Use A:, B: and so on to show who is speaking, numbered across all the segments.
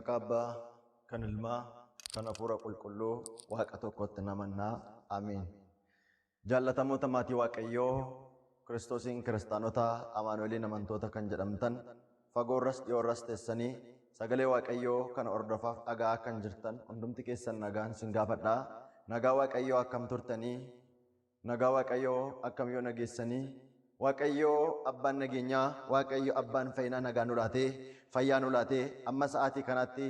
A: Maqaa Abbaa, kan Ilmaa, kan Hafuura Qulqulluu Waaqa tokkotti namannaa. Amiin. Jaallatamoota maatii Waaqayyoo, Kiristoosiin kiristaanota, Amaanu'eliin amantoota kan jedhamtan, fagoorras dhiyoorras teessanii sagalee Waaqayyoo kana hordofaaf dhaga'aa kan jirtan hundumti keessan nagaan sin gaafadhaa. Nagaa Waaqayyoo akkam turtanii? Nagaa Waaqayyoo akkam yoo nageessanii? Waaqayyoo abbaan nageenyaa, Waaqayyo abbaan fayyinaa nagaa nu laatee, fayyaa nu laatee, amma sa'aatii kanaatti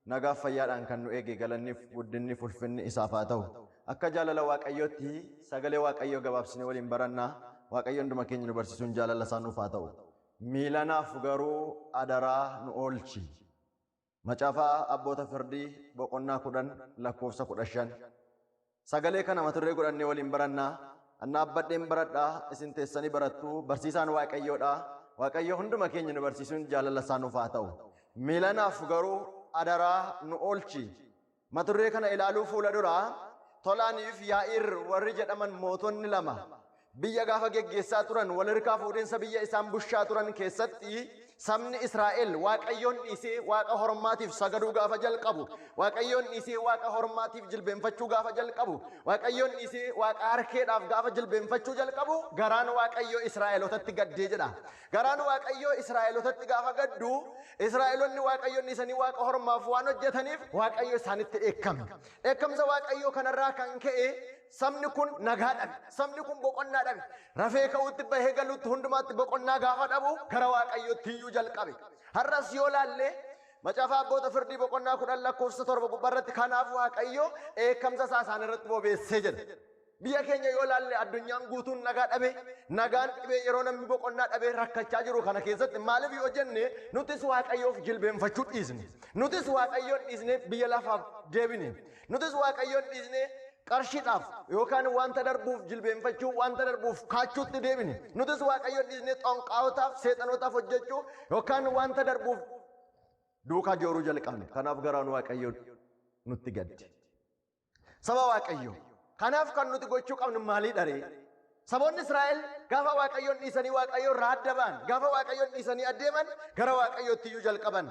A: nagaaf fayyaadhaan kan nu eege galanniif guddinniif ulfinni isaaf haa ta'u. Akka jaalala Waaqayyootti sagalee Waaqayyoo gabaabsinee waliin barannaa. Waaqayyo hunduma keenya nu barsiisuun jaalala isaa nuuf haa ta'u. Miilanaaf garuu adaraa nu oolchi. Macaafa Abboota Firdii boqonnaa 10 lakkoofsa 15. Sagalee kana mata duree godhannee waliin barannaa. An dhaabbadheen baradha, isin teessanii barattu. Barsiisaan Waaqayyoodha. Waaqayyo hunduma keenya nu barsiisuun jaalala isaa nuuf haa ta'u. Miilanaaf garuu adaraa nu oolchi. Mata duree kana ilaaluu fuula dura Tolaaniif Yaa'iir warri jedhaman mootonni lama biyya gaafa geggeessaa turan wal hirkaa fuudhinsa biyya isaan bushaa turan keessatti sabni Israa'el Waaqayyoon dhiisee waaqa hormaatiif sagaduu gaafa jalqabu, Waaqayyoon dhiisee waaqa hormaatiif jilbeenfachuu gaafa jalqabu, Waaqayyoon dhiisee waaqa harkeedhaaf gaafa jilbeenfachuu jalqabu garaan Waaqayyoo Israa'elootatti gaddee jedha. Garaan Waaqayyoo Israa'elootatti gaafa gaddu Israa'eloonni Waaqayyoon dhiisanii waaqa hormaaf waan hojjetaniif Waaqayyo isaanitti dheekkame. Dheekkamsa Waaqayyoo kanarraa kan ka'e sabni kun nagaa dhabe. Sabni kun boqonnaa dhabe. Rafee ka'uutti bahee galuutti hundumaatti boqonnaa gaafa dhabu gara Waaqayyootti iyyuu jalqabe. Har'as yoo laalle Macaafa Abboota Firdii boqonnaa 10 lakkoofsa 7 gubbaarratti kanaaf Waaqayyo dheekkamsa isaa isaan irratti bobeessee jedha. Biyya keenya yoo ilaalle addunyaan guutuun nagaa dhabe, nagaan dhibee yeroo namni boqonnaa dhabee rakkachaa jiru kana keessatti maaliif yoo jenne nutis Waaqayyoof jilbeenfachuu dhiisne. Nutis Waaqayyoon dhiisne biyya lafaaf deebine. Nutis Waaqayyoon dhiisne qarshiidhaaf yookaan wanta darbuuf jilbeenfachuu, wanta darbuuf kaachuutti deebine. Nutis Waaqayyoon dhiisne xonqaawotaaf, seexanotaaf hojjechuu yookaan wanta darbuuf duukaa jooruu jalqabne. Kanaaf garaan Waaqayyoo nutti gadde. Saba Waaqayyoo. Kanaaf kan nuti gochuu qabnu maaliidha ree? Saboonni Israa'el gaafa Waaqayyoon dhiisanii Waaqayyoo irraa adda ba'an, gaafa Waaqayyoon dhiisanii adeeman gara Waaqayyootti iyyuu jalqaban.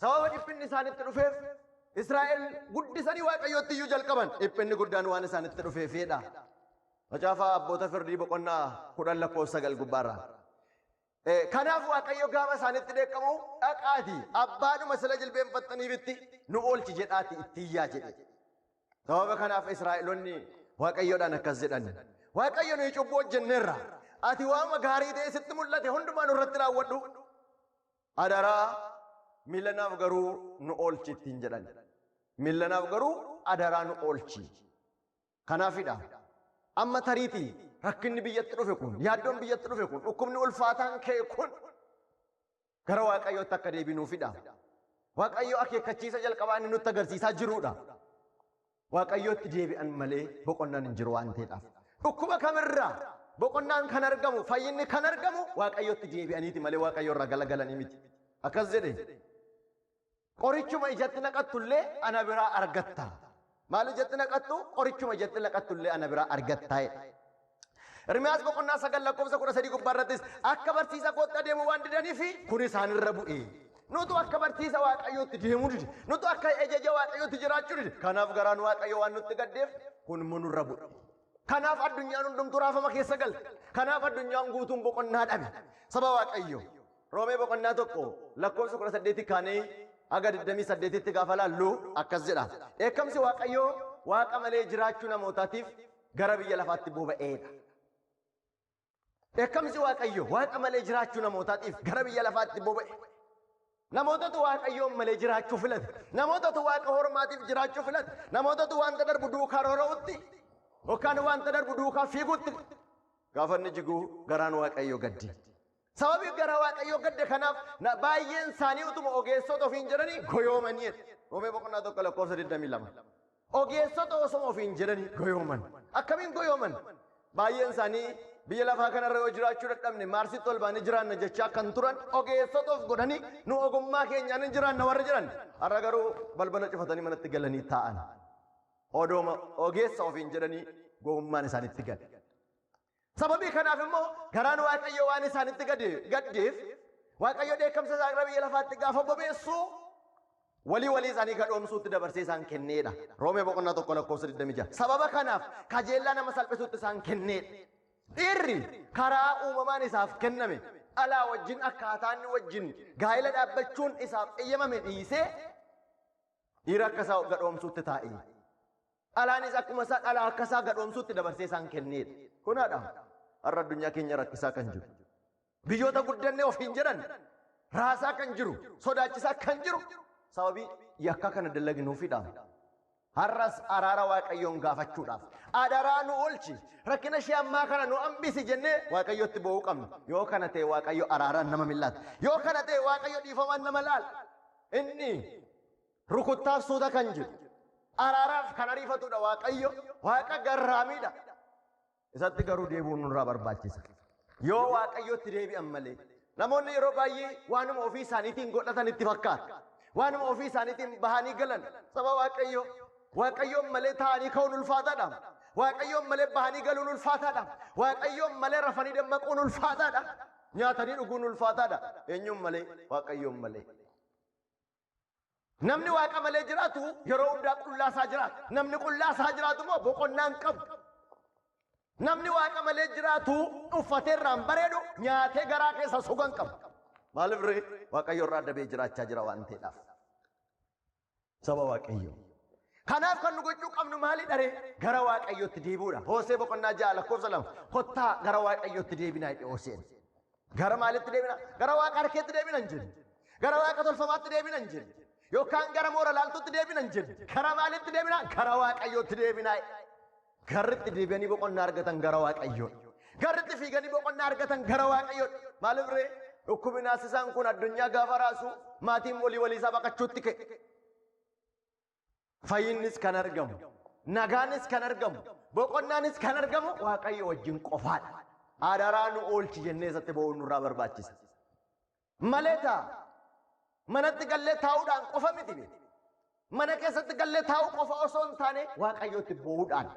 A: Sababa dhiphinni isaanitti dhufeef Israa'el guddisanii Waaqayyootti iyyuu jalqaban. Dhiphinni guddaan waan isaanitti dhufeefidha. Macaafa Abboota Firdii boqonnaa 10 lakkoofsa 9 gubbaarraa. Kanaaf Waaqayyo gaafa isaanitti dheekkamu dhaqaati abbaadhuma sila jilbeenfattaniifitti nu oolchi jedhaati itti iyyaa jedhe. Sababa kanaaf Israa'eloonni Waaqayyoodhaan akkas jedhan. Waaqayyo nuyi cubbuu hojjenneerra. Ati waama gaarii ta'e sitti mul'ate hundumaa nurratti raawwadhu. Adaraa miilanaaf garuu nu oolchi ittiin jedhan. Miilanaaf garuu adaraa nu oolchi. Kanaafidha amma tariitii rakkinni biyyatti dhufe kun, yaaddoon biyyatti dhufe kun, dhukkubni ulfaataan ka'e kun gara Waaqayyootti akka deebinuufidha. Waaqayyo akeekkachiisa jalqabaa inni nutti agarsiisaa jiruudha. Waaqayyootti deebi'an malee boqonnaan hin jiru waan ta'eedhaaf. Dhukkuba kamirraa boqonnaan kan argamu, fayyinni kan argamu Waaqayyootti deebi'aniiti malee Waaqayyo irraa galagalanii miti. Akkas jedhe. Qorichuma ijatti naqattullee ana biraa argatta. Maal ijatti naqattu? Qorichuma ijatti naqattullee ana biraa argatta jedha. Ermiyaas boqonnaa 9 lakkoofsa 13 gubbaa irrattis akka barsiisa kootti adeemuu waan didaniif kun isaanirra bu'e. Nutu akka barsiisa Waaqayyootti deemuu dide. Nutu akka ajaja Waaqayyootti jiraachuu dide. Kanaaf garaan Waaqayyoo waan nutti gaddeef kun immoo nurra bu'e. Kanaaf addunyaan hundumtuu raafama keessa galte. Kanaaf addunyaan guutuun boqonnaa dhabe. Saba Waaqayyoo. Roomee boqonnaa 1 lakkoofsa 18 kaanee haga 28tti gaafa laallu akkas jedha. Dheekkamsi Waaqayyoo Waaqa malee jiraachuu namootaatiif gara biyya lafaatti boba'eedha. Dheekkamsi Waaqayyoo Waaqa malee jiraachuu namootaatiif gara biyya lafaatti boba'e. Namootatu Waaqayyoon malee jiraachuu filate. Namootatu Waaqa hormaatiif jiraachuu filate. Namootatu wanta darbu duukaa rora'utti yookaan wanta darbu duukaa fiigutti gaafa inni jigu garaan Waaqayyoo gaddi. Sababii garaa Waaqayyoo gadde kanaaf baay'een isaanii utuma ogeessota ofiin jedhanii goyoomanii jedha. Roomee boqonnaa 1 lakkoofsa 22. Ogeessota osoma ofiin jedhanii goyooman. Akkamiin goyooman? Baay'een isaanii biyya lafaa kanarra yoo jiraachuu dadhabne Maarsitti ol baanee jiraanna jechaa kan turan ogeessota of godhanii nu ogummaa keenyaan hin jiraanna warri jiran. Har'a garuu balbala cufatanii manatti galanii taa'an. Odooma ogeessa ofiin jedhanii gowwummaan isaanitti gale. Sababii kanaaf immoo garaan Waaqayyoo waan isaanitti gaddeef Waaqayyo dheekkamsa isaa gara biyya lafaatti gaafa bobeessu Walii walii isaanii gadhoomsuutti dabarsee isaan kenneedha. Roomee boqonnaa 1 lakkoofsa 26. Sababa kanaaf kajeellaa nama salphisuutti isaan kenneedha. Dhiirri karaa uumamaan isaaf kenname dhalaa wajjin akkaataa inni wajjin gaa'ela dhaabbachuun isaaf eeyyamame dhiisee dhiira akka isaa gadhoomsuutti taa'e. Dhalaanis akkuma isaa dhalaa akka isaa gadhoomsuutti dabarsee isaan kenneedha. Kunaadha har'a addunyaa keenya rakkisaa kan jiru. Biyyoota guddannee ofiin jedhan raasaa kan jiru, sodaachisaa kan jiru sababii yakka kana dalagnuufidha. Har'as araara Waaqayyoon gaafachuudhaaf adaraa nu oolchi, rakkina ishee ammaa kana nu hambisi jennee Waaqayyotti boo'uu qabna. Yoo kana ta'e Waaqayyo araaraan nama millaata. Yoo kana ta'e Waaqayyo dhiifamaan nama laala. Inni rukuttaaf suuta kan jiru, araaraaf kan ariifatudha Waaqayyo. Waaqa garraamiidha. Isatti garuu deebi'uun nurraa barbaachisa. Yoo Waaqayyotti deebi'an malee namoonni yeroo baay'ee waanuma ofii isaaniitiin godhatan itti fakkaata. Waanuma ofii isaaniitiin bahanii galan saba Waaqayyo. Waaqayyoon malee taa'anii ka'uun ulfaataadha. Waaqayyoon malee bahanii galuun ulfaataadha. Waaqayyoon malee rafanii dammaquun ulfaataadha. Nyaatanii dhuguun ulfaataadha. Eenyuun malee? Waaqayyoon malee. Namni Waaqa malee jiraatu yeroo hundaa qullaa isaa jiraata. Namni qullaa isaa jiraatu immoo boqonnaa hin qabu. Namni Waaqa malee jiraatu uffatee irraan bareedu, nyaatee garaa keessa suga hin qabu. Maaliif ree? Waaqayyo irraa adda ba'ee jiraachaa jira waan ta'eedhaaf. Saba Waaqayyoo. Kanaaf kan nu gochuu qabnu maalidha ree? Gara Waaqayyootti deebi'uudha. Hoosee boqonnaa 6 lakkoofsa 2. Kottaa gara Waaqayyootti deebinaa jedhe Hooseen. Gara maalitti deebina? Gara Waaqa harkeetti deebina hin jennu. Gara Waaqa tolfamaatti deebina hin jennu. Yookaan gara moora laaltuutti deebina hin jennu. Gara maalitti deebina? Gara Waaqayyootti deebinaa. Garritti deebi'anii boqonnaa argatan gara Waaqayyoo. Garritti fiiganii boqonnaa argatan gara Waaqayyoo. Maaliif ree? Dhukkubni naasisaan kun addunyaa gaafa raasu maatiin walii walii isaa baqachuutti ka'e. Fayyinnis kan argamu, nagaanis kan argamu, boqonnaanis kan argamu Waaqayyo wajjin qofaadha. Adaraa nu oolchi jennee isatti boo'uun nurraa barbaachisa. Malee taa manatti gallee taa'uudhaan qofa miti beektu. Mana keessatti gallee taa'uu qofa osoo hin taane Waaqayyootti boo'uudhaan.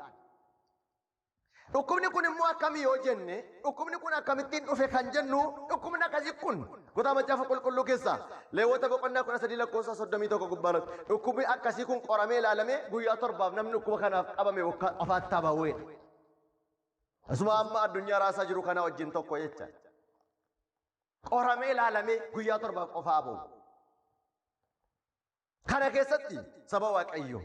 A: Dhukkubni kun immoo akkamii yoo jenne, dhukkubni kun akkamittiin dhufe kan jennu, dhukkubni akkasii kun kutaa macaafa qulqulluu keessaa Leewwota boqonnaa 13 lakkoofsa 31 gubbaarratti dhukkubni akkasii kun qoramee ilaalamee guyyaa 7f namni dhukkuba kanaaf qabame qofaatti ba'uudha. Asuma amma addunyaa raasaa jiru kana wajjin tokko jecha. Qoramee ilaalamee guyyaa 7f qofaa ba'u. Kana keessatti saba Waaqayyoo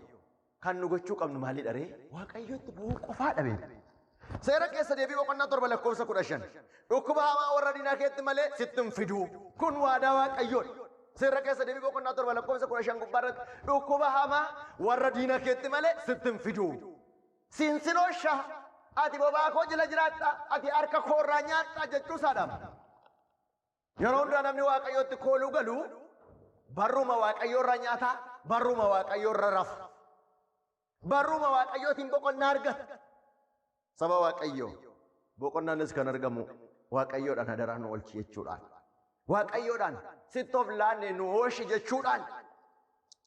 A: kan nu gochuu qabnu maalidha ree? Waaqayyootti bu'uu qofaadha beeku. Seera keessa deebii boqonnaa 7 lakkoofsa 15. Dhukkuba hamaa warra diinaa keetti malee sitti hin fiduu. Kun waadaa Waaqayyoodha. Seera keessa deebii boqonnaa 7 lakkoofsa 15 gubbaarratti dhukkuba hamaa warra diinaa keetti malee sitti hin fiduu. Siinsinoo ati bobaa koo jala jiraatta, ati harka koo irraa nyaatta jechuu isaadha. Yeroo hundaa namni Waaqayyootti kooluu galu barruma Waaqayyoo irraa nyaata, barruma Waaqayyoo irra rafa. Barruma Waaqayyootiin boqonnaa argata. Saba Waaqayyoo boqonnaanis kan argamu Waaqayyoodhaan adaraa nu oolchi jechuudhaan. Waaqayyoodhaan sitti of laanne nu oolchi jechuudhaan.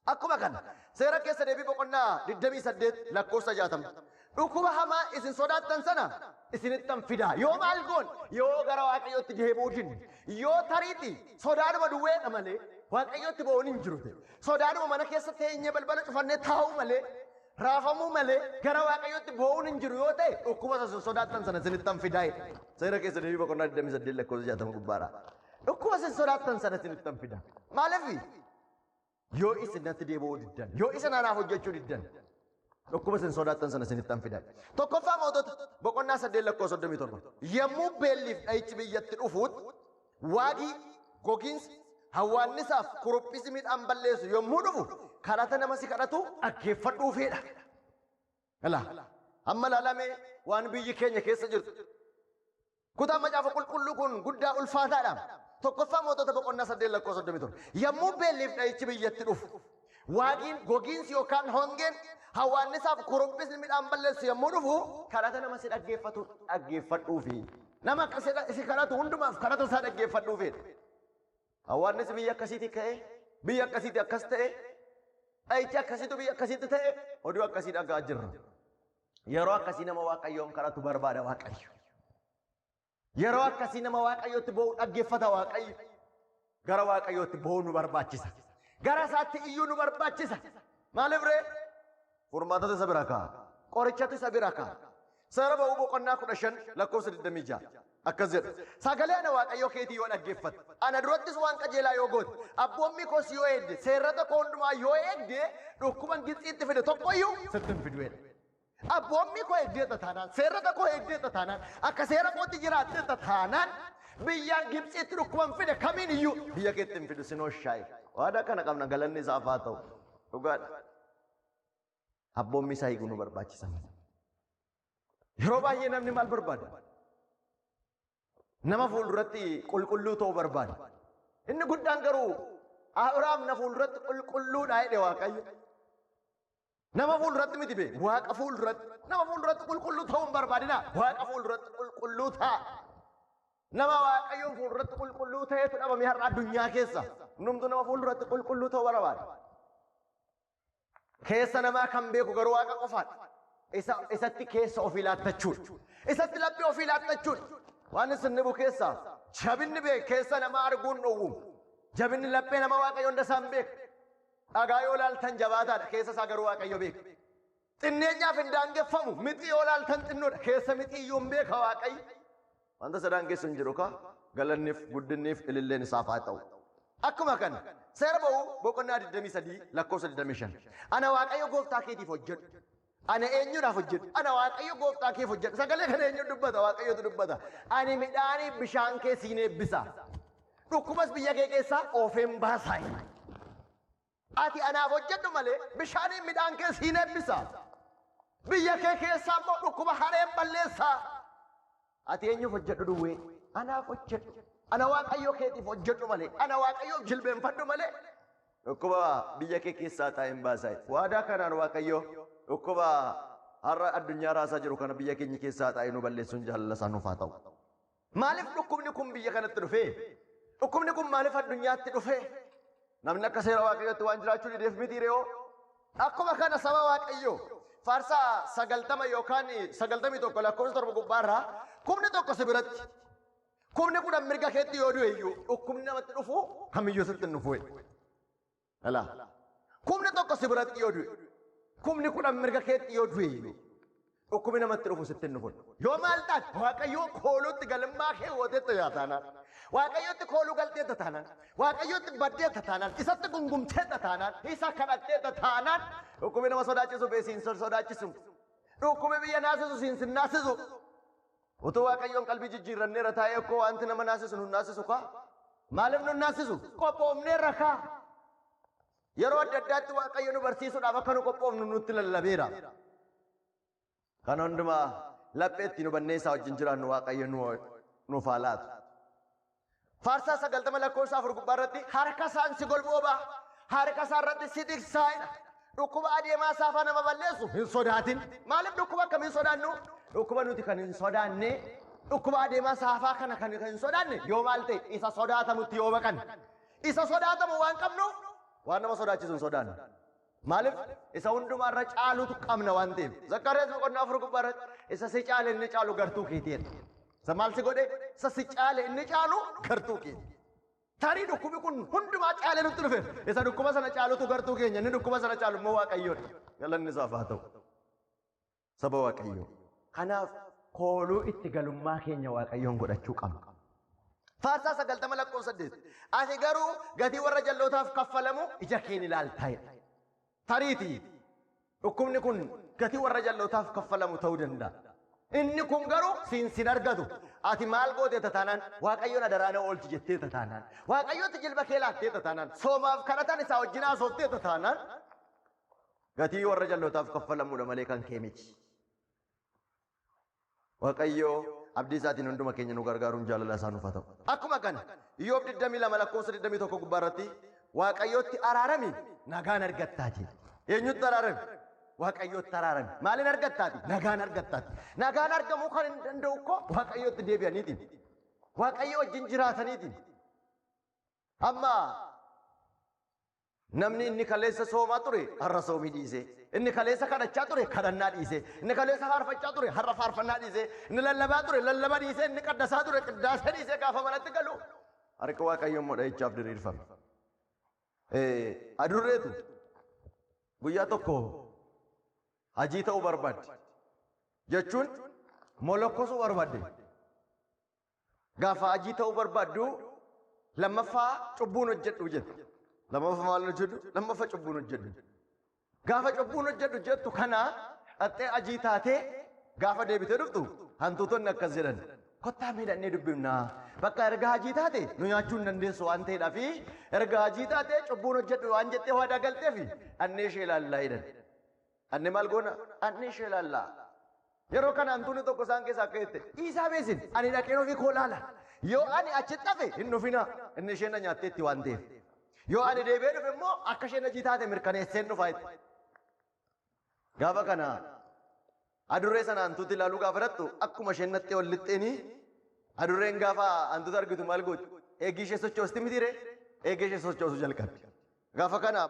A: Akkuma kana seera keessa deebii boqonnaa 28 lakkoofsa 60. Dhukkuba hamaa isin sodaattan sana isinittan fidaa. Yoo maal goon? Yoo gara Waaqayyootti deebi'uu dinne. Yoo tariitii sodaadhuma duwweedha malee Waaqayyootti ba'uun hin jiru ta'e. Sodaadhuma mana keessa teenyee balbala cufannee taa'uu malee raafamuu malee gara Waaqayyootti ba'uun hin jiru yoo ta'e dhukkuba isin sodaattan sana isinittan fidaa. Seera keessa deebii boqonnaa 28 lakkoofsa 60 gubbaadha. Dhukkuba isin sodaattan sana isinittan fidaa. Maaliif? Yoo isin natti deebi'uu diddan, yoo isin anaaf hojjechuu diddan, dhukkuba isin sodaattan sana isinittan fidaa. Tokkoffaa mootota boqonnaa 8 lakkoofsa 37. Yommuu beelliif dha'ichi biyyatti dhufuutti waagii, gogiinsi, hawwaannisaaf kuruphisi midhaan balleessu yommuu dhufu kadhata nama si kadhatu dhaggeeffadhuu fedha. Ilaa amma ilaalamee waan biyyi keenya keessa jirtu. Kutaan macaafa qulqulluu kun guddaa ulfaataadha. Tokkoffaa mootota boqonnaa 8 lakkoofsa 37. Yommuu beelliif dha'ichi biyyatti dhufu waagiin, gogiinsi yookaan hongeen, hawwaannisaaf kuruphisni midhaan balleessu yommuu dhufu kadhata nama si dhaggeeffatu dhaggeeffadhuufi. Nama akka si kadhatu hundumaaf kadhata isaa dhaggeeffadhuufi. Hawwaannisi biyya akkasiitti ka'e, biyya akkasiitti akkas ta'e, dha'ichi akkasiitu biyya akkasiitti ta'e, oduu akkasii dhagaa jirra. Yeroo akkasii nama Waaqayyoon kadhatu barbaada Waaqayyo. Yeroo akkasii nama Waaqayyootti boo'u dhaggeeffata Waaqayyo. Gara Waaqayyootti boo'u nu barbaachisa. Gara isaatti iyyuu nu barbaachisa. Maaliif ree? Furmaatatu isa bira kaa'a. Qorichatu isa bira kaa'a. Seera ba'uu boqonnaa 15 lakkoofsa 26 akkas jedha. Sagalee ana Waaqayyoo keetii yoo dhaggeeffatte, ana durattis waan qajeelaa yoo goote, abboommii koos yoo eegde, seerrata koo hundumaa yoo eegde, dhukkuban Gibxiitti fide tokkoyyuu sitti hin fidu jedha. Abboommii koo eegdeetta taanaan, seerrata koo eegdeetta taanaan, akka seera kootti jiraatteetta taanaan, biyyaan Gibxiitti dhukkuban fide kamiin iyyuu biyya keetti hin fidu sinoo shaayi. Waadaa kana qabna, galanni isaaf haa ta'u. Dhugaadha. Abboommii isaa eeguu nu barbaachisa. Yeroo baay'ee namni maal barbaada? Nama fuulduratti qulqulluu ta'uu barbaada. Inni guddaan garuu Abrahaam na fuulduratti qulqulluudha jedhe Waaqayyo. Nama fuulduratti miti bee, Waaqa fuulduratti. Nama fuulduratti qulqulluu ta'uu hin barbaadina. Waaqa fuulduratti qulqulluu ta'a. Nama Waaqayyoon fuulduratti qulqulluu ta'etu dhabame har'a addunyaa keessa. Hundumtuu nama fuulduratti qulqulluu ta'uu barbaada. Keessa namaa kan beeku garuu Waaqa qofaadha. Isatti keessa ofii laattachuudha. Isatti laphee ofii laattachuudha. Waan isin dhibu keessaa jabinni beek keessa namaa arguun dhowwu. Jabinni laphee nama Waaqayyo hunda isaan beeka. Dhagaa yoo laaltan jabaataadha, keessa isaa garuu Waaqayyo beeka. Xinneenyaaf hin daangeffamu, mixii yoo laaltan xinnoodha, keessa mixii iyyuu hin beeka Waaqayyo. Wanta isa daangessu hin jiru kaa, galanniif guddinniif ililleen isaaf haa ta'u. Akkuma kana seera ba'uu boqonnaa 23 lakkoofsa 25. Ana Waaqayyo gooftaa keetiif hojjedhu. Ana eenyuudhaaf hojjedhu? Ana Waaqayyo gooftaa keef hojjedhu. Sagalee kana eenyu dubbata? Waaqayyotu dubbata. Ani midhaanii bishaan kee siin eebbisa. Dhukkubas biyya kee keessaa oofeen baasaa. Ati anaaf hojjedhu malee bishaanii midhaan kee siin eebbisa. Biyya kee keessaa immoo dhukkuba hareen balleessaa. Ati eenyuuf hojjedhu duwwee? Anaaf hojjedhu. Ana Waaqayyo keetiif hojjedhu malee. Ana Waaqayyoof jilbeenfadhu malee. Dhukkuba biyya kee keessaa taa'een baasaa. Waadaa kanaan Waaqayyo dhukkuba har'a addunyaa raasaa jiru kana biyya keenya keessaa taa'ee nu balleessuun jaalala isaa nuuf haa ta'u. Maaliif dhukkubni kun biyya kanatti dhufee? Dhukkubni kun maaliif addunyaatti dhufee? Namni akka seera Waaqayyootti waan jiraachuu dideef miti re'oo. Akkuma kana saba Waaqayyoo faarsaa 90 yookaan 91 lakkoofsa 7 gubbaarraa kumni tokko si biratti kumni 10 mirga keetti yoo du'e iyyuu dhukkubni namatti dhufu kamiyyuu sitti hin dhufu. Alaa kumni tokko si biratti yoo du'e kumni 10 mirga keetti yoo du'e iyyuu dhukkubni namatti dhufu sitti hin dhufu. Yoo maal taate Waaqayyoo kooluutti galmaa kee gooteetta yaa taanaan. Waaqayyootti kooluu galteetta taanaan. Waaqayyootti baddeetta taanaan. Isatti gungumteetta taanaan. Isa kadhatteetta taanaan. Dhukkubni nama sodaachisu bee siin sodaachisu. Dhukkubni biyya naasisu siin sin naasisu. Utuu Waaqayyoon qalbii jijjiirranneerra taa'ee akkoo wanti nama naasisu nun naasisu kaa. Maaliif nun naasisu? Qophoofneerra kaa. Yeroo adda addaatti Waaqayyo nu barsiisuudhaaf akka nu qophoofnu nutti lallabeera. Kan hundumaa lapheetti nu bannee isaa wajjin jiraannu Waaqayyo nuuf haa laatu. Faarsaa 90 lakkoofsa 4 gubbaa irratti harka isaan si golbooba, harka isaa irratti si tiksaa jedha. Dhukkuba adeemaa saafaa nama balleessu hin sodaatin. Maaliif dhukkuba akkamii hin sodaannu? Dhukkuba nuti kan hin sodaanne, dhukkuba adeemaa saafaa kana kan hin sodaanne yoo maal ta'e isa sodaatamutti yoo baqanne. Isa sodaatamu waan qabnuuf waan nama sodaachisu hin sodaannu. Maaliif isa hundumaa irra caalutu qabna waan ta'eef. Zakkaariyaas boqonnaa 4 gubbaa irratti isa si caale inni caalu gartuu keetiidha. Isa maal si godhe? Isa si caale inni caalu gartuu keeti. Tarii dhukkubni kun hundumaa caale nutti dhufe. Isa dhukkuba sana caalutu gartuu keenya. Inni dhukkuba sana caalu immoo Waaqayyoodha. Galanni isaaf haa ta'u. Saba Waaqayyoo. Kanaaf kooluu itti galummaa keenya Waaqayyoon godhachuu qabna. Faarsaa 90 lakkoofsa 8. Ati garuu gatii warra jallootaaf kaffalamu ija keen ilaaltaa jedha. Tariitii dhukkubni kun gatii warra jallootaaf kaffalamu ta'uu danda'a. Inni kun garuu siin sin argatu. Ati maal goote taanaan Waaqayyoon adaraa na oolchi jettee taanaan Waaqayyootti jilba kee laattee taanaan soomaaf kadhatan isaa wajjin haasoftee taanaan gatii warra jallootaaf kaffalamuudha malee kan kee miti. Waaqayyoo abdii isaatiin hunduma keenya nu gargaaruun jaalala isaa nuuf haa ta'u. Akkuma kana Iyyoob 22 lakkoofsa 21 gubbaa irratti Waaqayyootti araarami nagaan argattaa jedhe. Eenyutti araarami? Waaqayyootti araarami. Maaliin argattaati? Nagaan argattaati. Nagaan argamuu kan hin danda'u koo Waaqayyootti deebi'aniitiin. Waaqayyo wajjin jiraataniitiin. Amma namni inni kaleessa soomaa ture har'a soomii dhiise. Inni kaleessa kadhachaa ture kadhannaa dhiise. Inni kaleessa faarfachaa ture har'a faarfannaa dhiise. Inni lallabaa ture lallaba dhiise. Inni qaddasaa ture qiddaasee dhiise gaafa manatti galu. Harki Waaqayyo immoo dha'ichaaf diriirfame. Adurreetu guyyaa tokko hajii ta'uu barbaadde. Jechuun molokkosuu barbaadde. Gaafa hajii ta'uu barbaaddu lammaffaa cubbuun hojjedhu jette. Lammaffaa maal hojjedhu? Lammaffaa cubbuun hojjedhu. Gaafa cubbuun hojjedhu jettu kana dhaxxee hajii taatee gaafa deebitee dhuftu hantuutonni akkas jedhan. Kottaa miidhannee dubbifnaa. Bakka erga hajii taate nu nyaachuu hin dandeessu waan ta'eedhaaf erga hajii taate cubbuun hojjedhu waan jettee waadaa galteef dhannee ishee ilaallaa jedhan. Dhannee maal goona? Dhannee ishee ilaallaa. Yeroo kana hantuunni tokko isaan keessaa akka jette dhiisaa beesin ani dhaqeen ofii koo laala. Yoo ani achitti hafe hin dhufina inni isheen na nyaatteetti waan ta'eef. Yoo ani deebi'ee dhufe immoo akka isheen hajii taate mirkaneesseen dhufaa jette. Gaafa kana adurree sana hantuutti ilaaluu gaafa dhattu akkuma isheen nattee ol lixxeenii adurreen gaafa hantuuta argitu maal gooti? Eegii ishee sochoosti mitiiree? Eegee ishee sochoosuu jalqabdi. Gaafa kana